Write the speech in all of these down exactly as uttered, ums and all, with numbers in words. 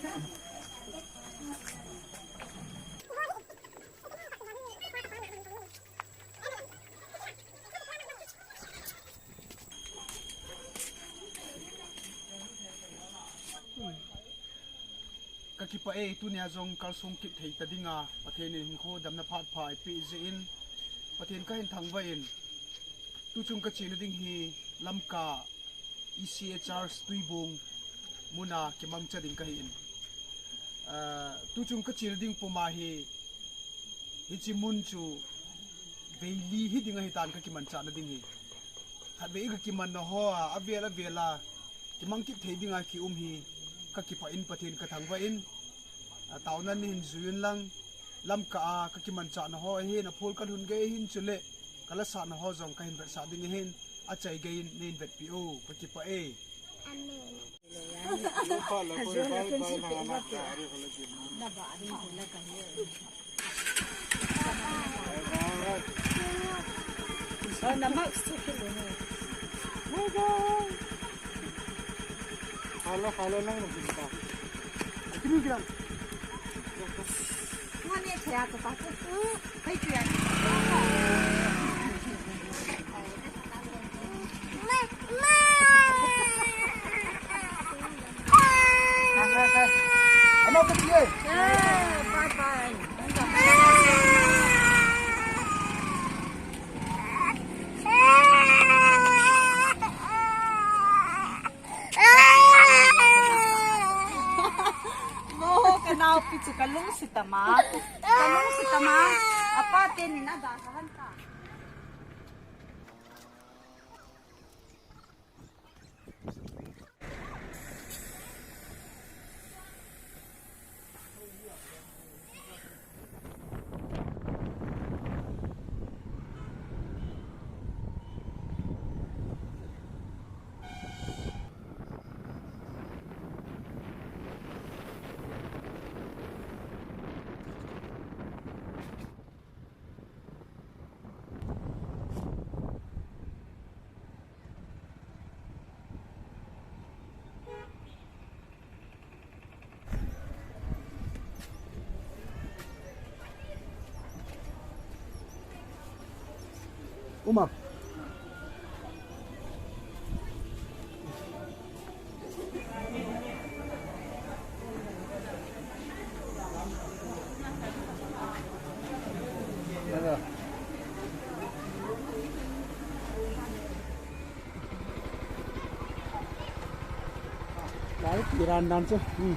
Ka kipah e, tunia jong kalsong kit thei ta dinga Pathen in hinkho damna phat pha eipeh jeh in, Pathen kahin thangvah in, tuchung kachena ding hi Lamka E C A Church Tuibong muna kimangcha ding kahi in. Ah, tuchung kachena ding puma hi, hiche mun chu veili hiding ahitan kakimanchahna ding hi. Khatvei kakimanna ho a, avel avel a kimang kit thei dinga kium hi kakipah in, Pathen kathangvah in, ah, taona nahin jui un lang, Lamka a kakimanchahna ho ahin, aphul kalhun gei ahin, chule kalasahna ho jong kahin vetsah ding ahin, achaigei in neihin vetpeh o, kakipah e. Amen. Mo, ka naopi chu ka lungset ama. Ka lungset ama. Apa tenin aga ka han ta. Uma. Lai, Iran dan chu. Hmm.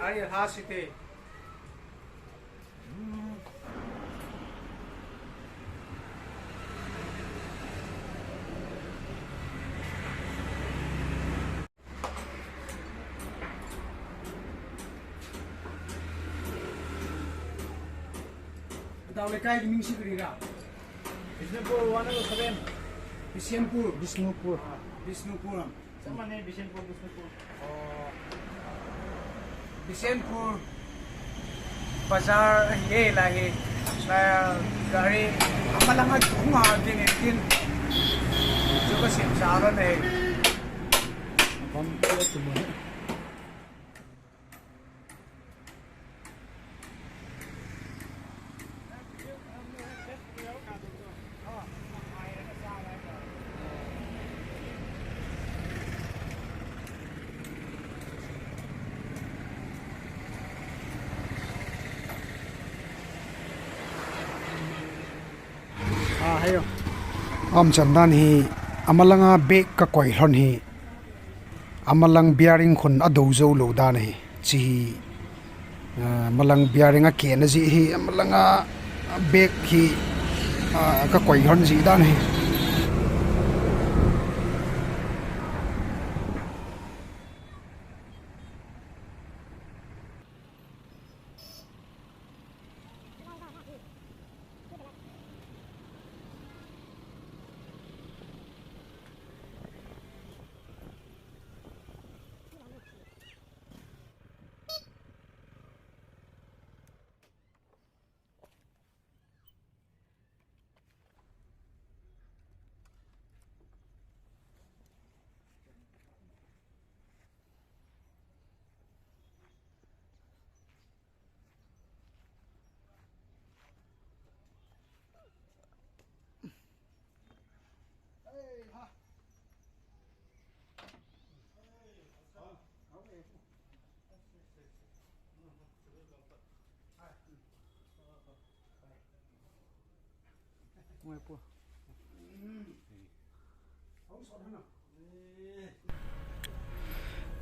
Ai, ha, site. Dau le kai ki ming si kri ra. Bishnupur one oh seven. Bishnupur. Bishnupur. Ah, Bishnupur. Sama ne Bishnupur, Bishnupur. Oh. Bishnupur. Bazar ahi e lahi. Na gari amalanga hung a ding e tin. Chu ka sim sa ro ne. Bam tu tu mo. Ah, hayo. Amchan dan hi, amalanga bag ka koi lhon hi, amalang bearing khun adou jou lou dan hi. Chi hi, ah, amalang bearing akeh na ji hi, amalanga bag hi, ah, ka koi lhon ji dan hi.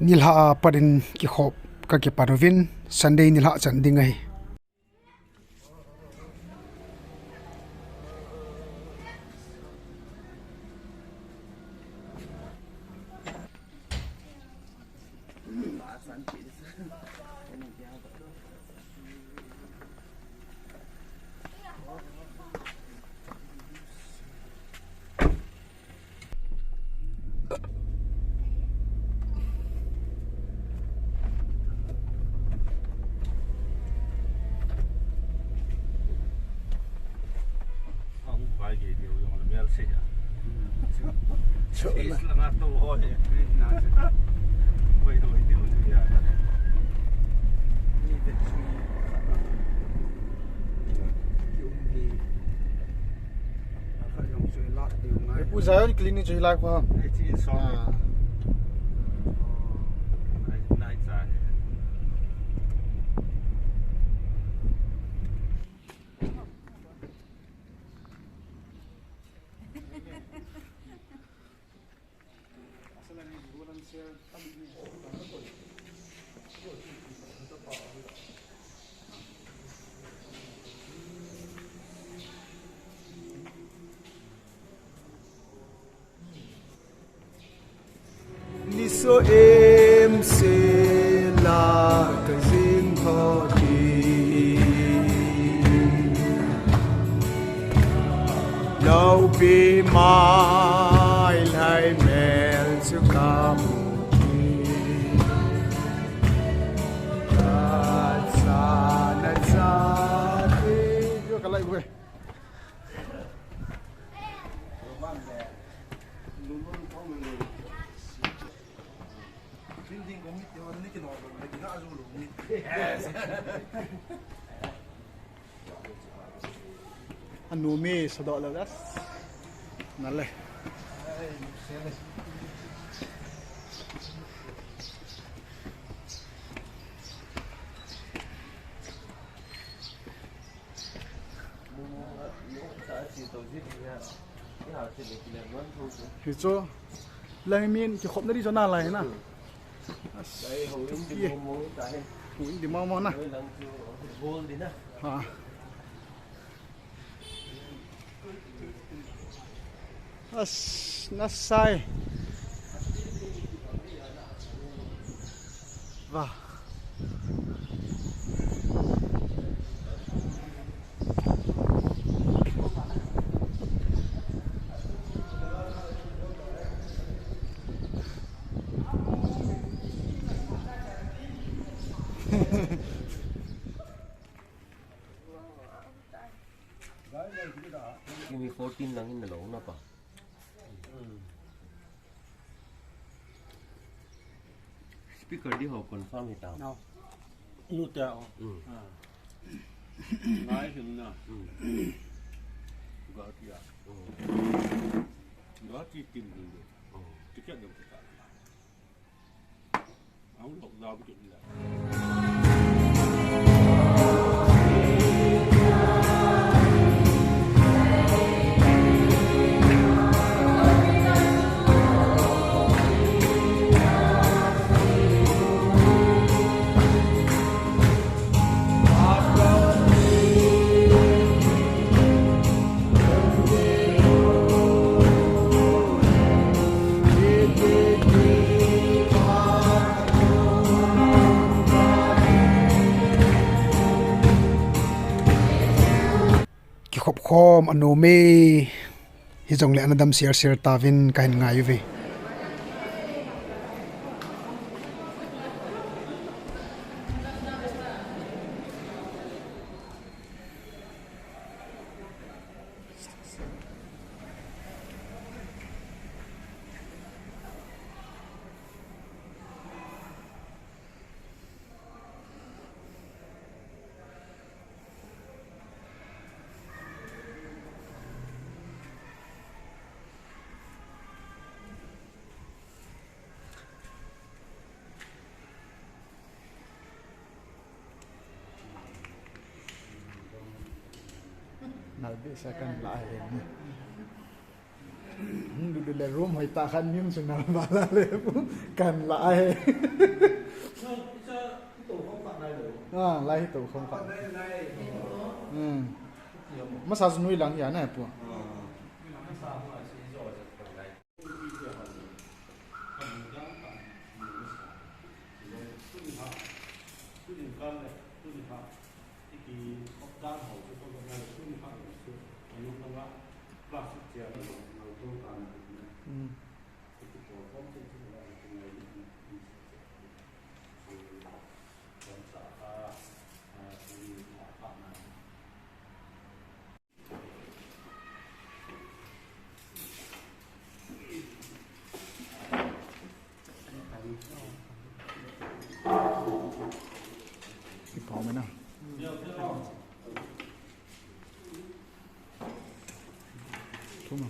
Nilhah a pat in kikhop kakipan uvin, Sunday nilhah chan ding ahi. Pu Zion clinic chu hilai kho ham? Ah. Niso em se la ka jing tho ti. Lo pi mai lai mel chu ka mu ki. Ka sa na sa ti. Yo ka lai we. Anu mi sa do la das. Na le. Hichu, lang min kikhopna di chu na lai na. As, houin di mama na. Ha. As, na sai. Wah. Kimi fourteen lang in na lo na pa. Speaker di ho confirm hi ta. No. Nu ta ho. Mm. Ah. Ngai hin na. Mm. Guwahati a. Mm. Guwahati tin din de. Mm. Ticket dong kita. Kikhop khom anom e. Hijongle ana dam ser ser tauvin kahin ngai uve. Nalbe sa kan la he ni. Dudu le room hoi ta khan min chu nal ba la le pu kan la ai. Ah, lai to khong kha. Hmm. Masa chu nui lang hi a na pu. Hmm. Kipah mai na. Thum a.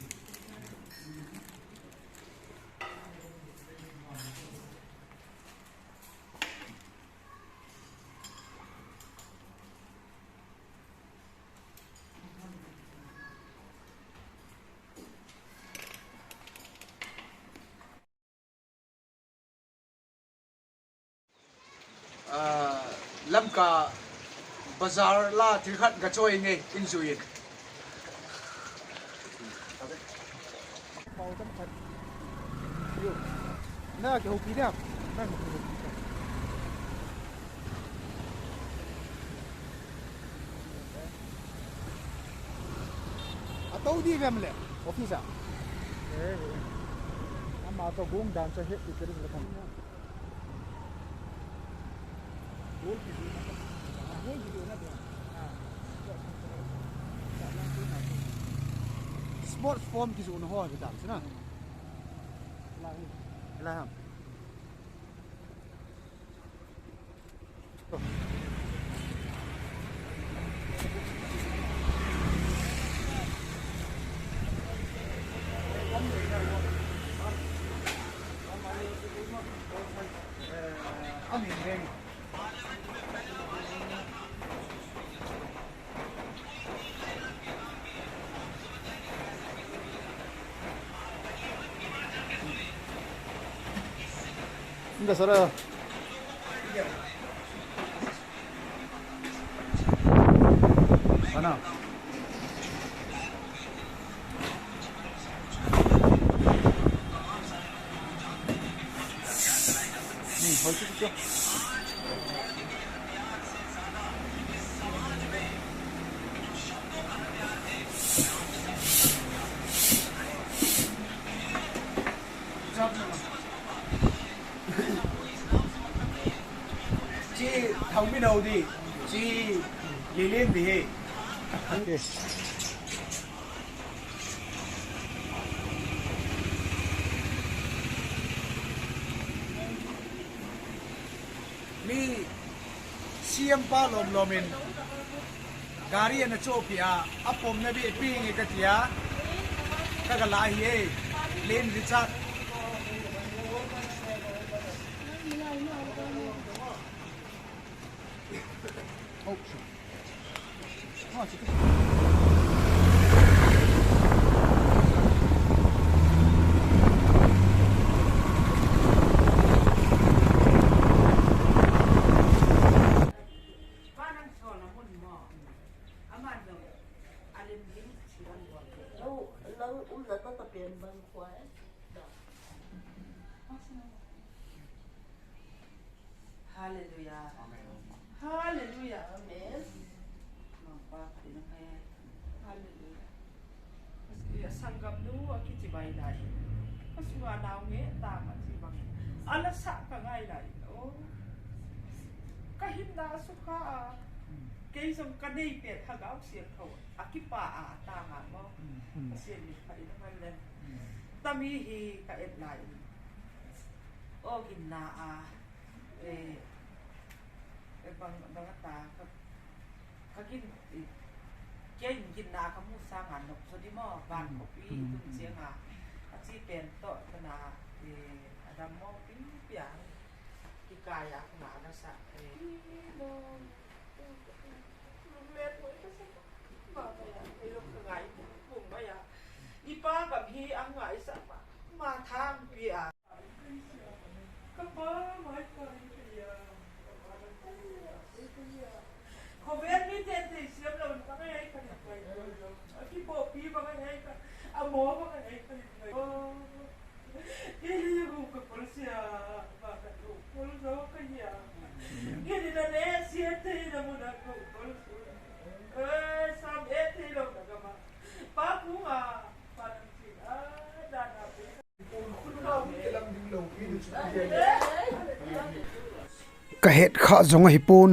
Ah, Lamka Bazar la thil khat ga choi nge in jui in. Pau tam khat. Yo. Na kihoupi dia. Na kihoupi dia. Atou di vem le office a. Eh, eh. Ama to gung dan cha he ti kering le kan. Sports form kijoh na ho hi tam sina. Lai ham. Inda sara. Sana. Hmm, hoi chu chu. Chi Thangminho di, chi Lilin di he. Okay. Mi C M pa lom lom in gari ana chohpeh a, apomna beh peh inge katia, kaga la ahi e, Len Richard. Oh, Hallelujah. Amen. Hallelujah. Amen. Mangpa pi na kaya. Hallelujah. Kasi, eh, sanggam nu akichibai lai. Kasunga nau nge tama chibang. Ala sa ka ngai lai. Oh. Kahin da suka. Kei jong kanei pet Lhagao Siangthou. Akipa a tama mo. Mm. Kasi ni pa ina man le. Mm. Tami hi ka et lai. O ginna a. Eh, eh, bang, bang ta ka, ka gin, eh, kei ginna ka mu sanga nok so di mo, van ko pi, tun chiang a, a chi pen to, ka na, eh, adam mo pi, pi a, ki kaya ka na na sa, eh. Lum let mo ka sa, ba ba ya, eh, lo ka ngai, bung ba ya. Ipa gam hi ang ngai sa, Ka het kha jong ahi pon,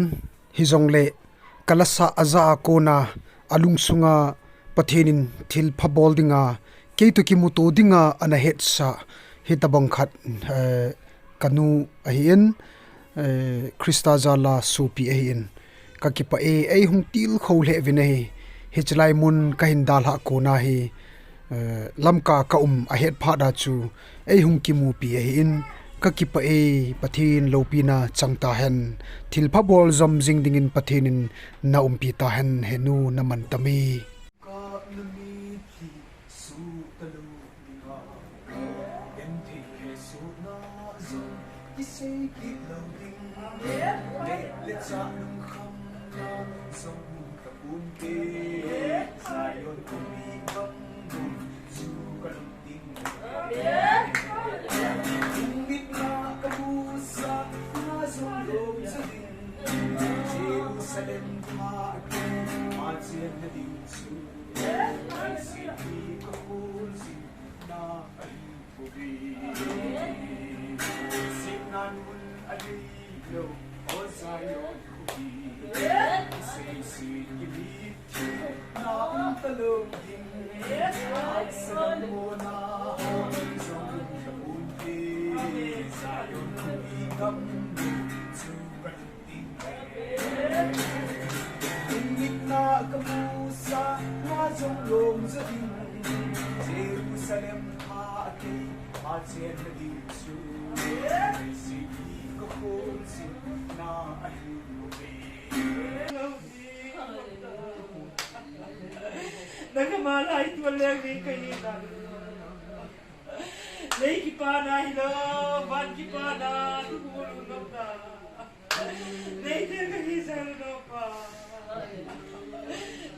hijongle ka lasa aja a kona alungsunga Pathen in thilpha bol dinga, kei to kimuto dinga ana hetsa, hitabang khat, eh, ka nu ahi in, eh, Krista jala sopi ahi in. Ka kipah e, ei hung tilkhou lheh uvin ahi. Hiche lai mun ka hin dalhah kona hi, eh, Lamka ka um ahet phat a chu ei hung kimupi ahi in. Ka kipah e, Pathen loupina chang tahen. Thilpha bol jom jing dingin Pathen in na umpi tahen, he nu na man tame. Suhtalu dinga, genthei le suhna jong kisei kit lou ding. Neh le chah lungkhamna jong tapon te, Zion khopi gammun chu ka lut ding. Lungkitna ka musah na jong lom ja ding, Jerusalem thah a kei, Pathen na ding chu. Lungkitna ka musah na jong lom ja ding, Jerusalem thah a kei, Pathen na ding chu. Leiset hi ka khonset na ahi bouve. Nangma lai tol leng ding kahi tai. Lei kipana hilou, van kipana, tu ku lu no ta. Lei te kahi jal no pa.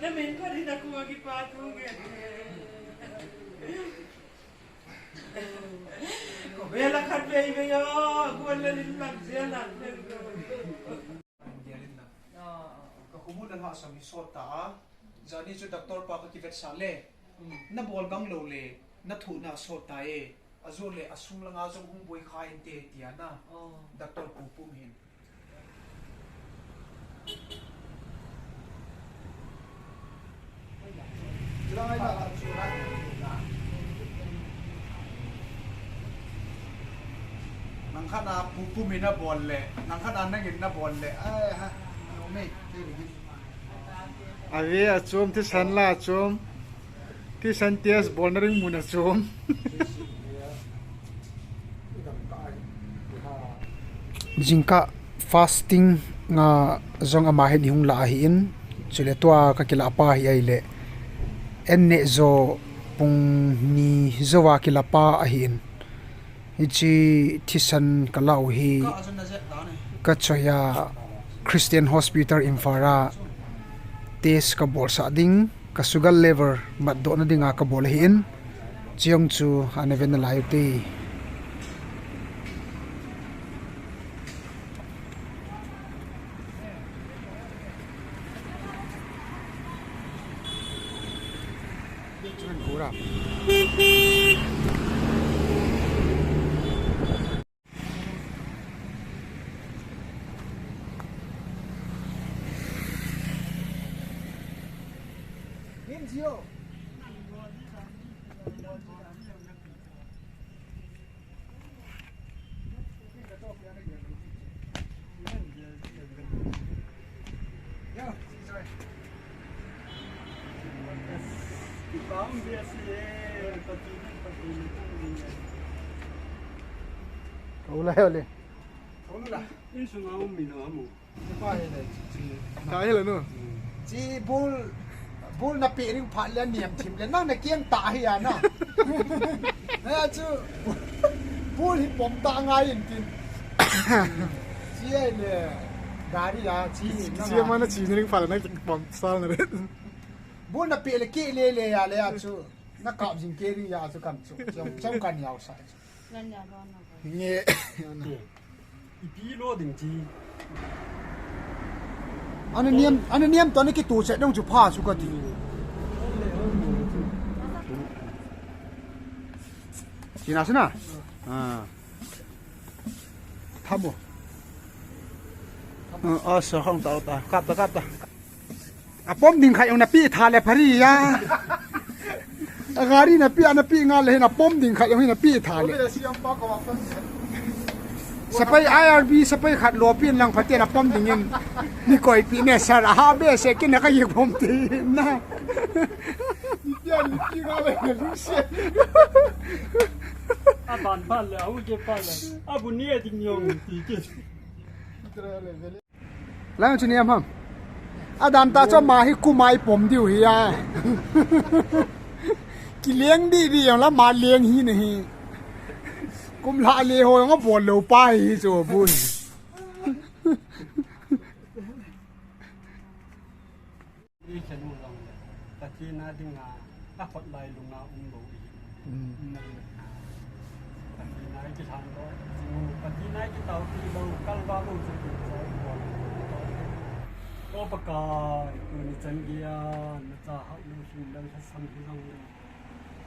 Na min phat in na ku kipa thu ngen. Ko vela khat vei vei yo, ko le lin lang je lang le. Ka khomu le lhasam hi sot ta a. Jani chu doctor pa ka kivetsah le. Na bol bang lou le, na thohna sot ta e. Ajou le asung langa jong hung boi kha inte tia na. Doctor pu pum hin. Nang khat a pu pum in na bol le, nang khat a nang in na bol le. Ai ha. Ame, te ni. Ave achom, thisan la achom. Thisan test bolna ding mun achom. Jingkah fasting a jong ama hin ihung la ahin, chule tua ka kila pa hi ahile, an neh jo pung ni jouva kila pa ahin. Hiche thisan ka la u hi ka choi a Christian Hospital Imphal a test ka bolsah ding, ka sugar level matdohna dinga ka bol ahin, chujong chu ana ve nalai ute. Ka u la heo le. Ka u la. Insung a um mi no amu. Ka hi la no. Chi bul, bul na pe ring phat le niam thim le nang na kiang ta hi a na. Na chu bul hi pom ta ngai in tin. Chi ai le gari a chi hi na. Chi ma na chi ring phat le na pom sal na re. Bul na pe le ke le le ya le a chu na kap jing ke ring ya chu kan chu. Chong, chong kan yau sa. Nge. Ipi lo ding chi. Ana niam, ana niam to ni kitu che dong chu pha chu kati. Sina sina. Ah. Thamo. Ah, sa khong ta ta. Kap ta, kap ta. Apom ding khat jong napi tha le phari a. Agari napi, napi nga le hin apom ding khat jong hin napi tha le. Sapai I R B, sapai khat lopi lang phaten apom ding in. Nikoipi ne sir, aha behseh kin na ka yek bom te na. Aban ban le, ahu ke pa le. Abu ni ding jong ti ke. Lang chu niam ham. Adam ta chu ama hi kumai pom diu hi a. Kileng di di jong la ama leng hi nahi. Kum lha le ho jong abol lou pa hi chu bun. I khen u jong le, Pathen a dinga, a khut lai lunga um lou i hi. Hmm. Pathen a i kilhan lou, Pathen a i kitao pi lou, kalva lou chu pi lou, o Pakai, tuni chan geiya, na cha hah lou hing dang lhasam hi jong le.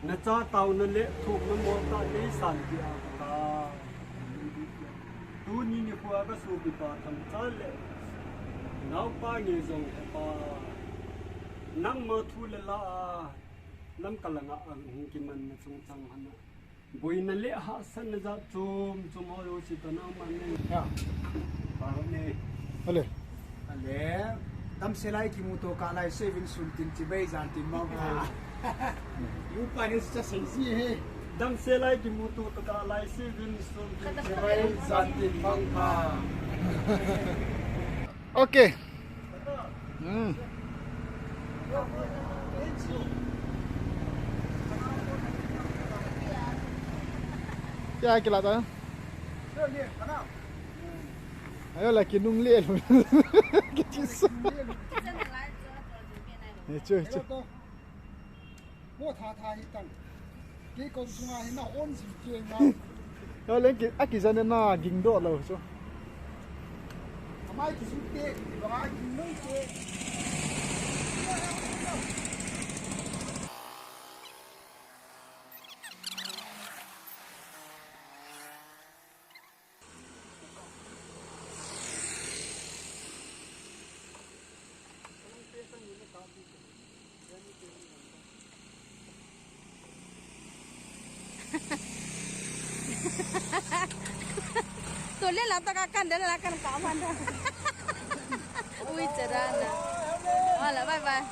Na cha taona le thumna moltah nei san tia ka. Tuni nikho a ka sopipa Thangcha le naopa Ngeijong hepa. Nangma thu le la a Lamka langa ahung kimanna chungchang hana. Boina le hahsatna jat chom chom ho jouse toh nangman nei. Ya. Parone. Ale. Ale. Damsel a i kimuto kah lai seuvin sun tin chibai jan tin mang pha. Upa ni sa sei ji he. Damsel a i kimuto kah lai seuvin sun tin chibai jan tin mang pha. Okay. Hmm. Kya kila ta? Ayo la kinungle lo. Kichisa. Echo, echo. Mo tha tha hi tan. Kei kom sunga hi na on sim kei na. Yo leng ki, a kijana na ging doh lou chu. Amai ki su te, ba ging lou te. Tole la ta ka kan de la kan ka man da. Ui, chara na. Wala, bye bye.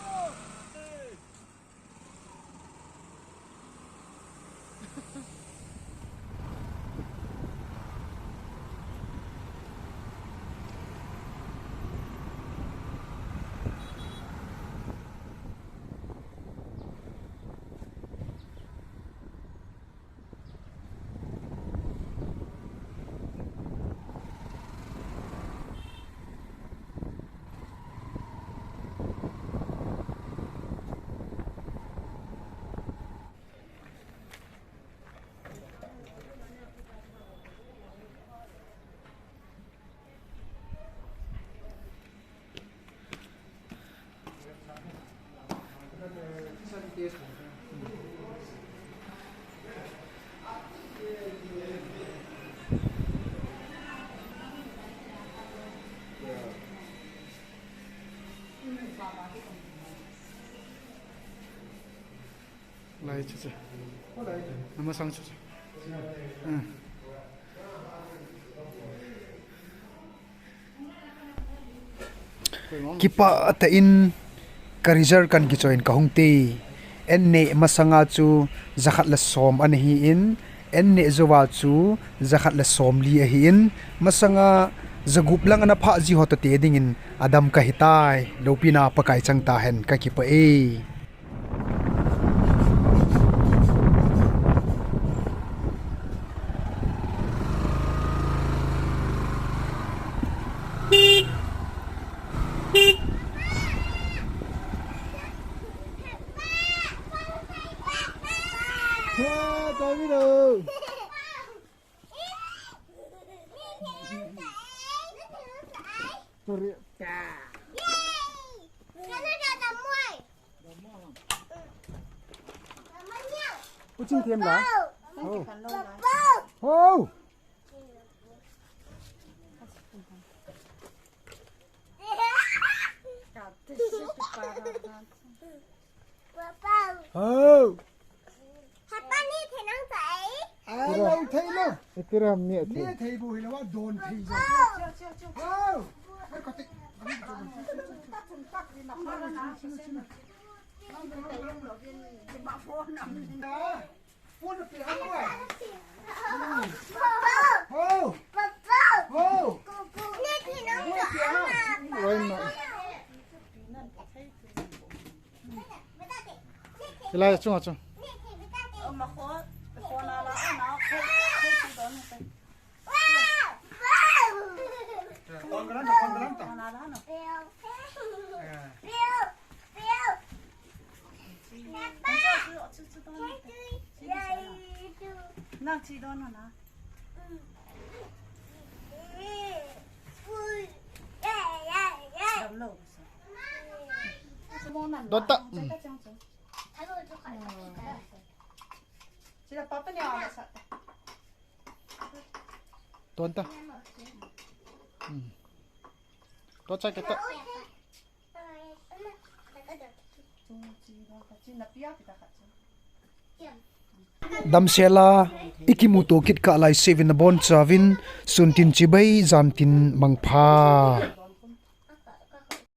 Lai chu chu. Nama sang chu chu. Hmm. Kipah tah in ka result kan kichoh in ka hung ti. An neh masanga chu jakhat le som ana hi in, an neh jouva chu jakhat le somli ahi in, masanga jagup lang ana phah ji ho toh te dingin adam kahi tai. Loupina Pakai chang tahen, ka kipah e. Kucing them la. Oh. Oh. Oh. Ai, lo thei lo. Itira mi thei. Mi thei bu hi lo wa don thei jo. Oh. Ai, ko te. Ilai chunga chu. Dota. Tonta. Hmm. To cha kita. Damsela, ikimuto kit kah lai sevin abon chauvin, suntin chibai, jantin mangpha.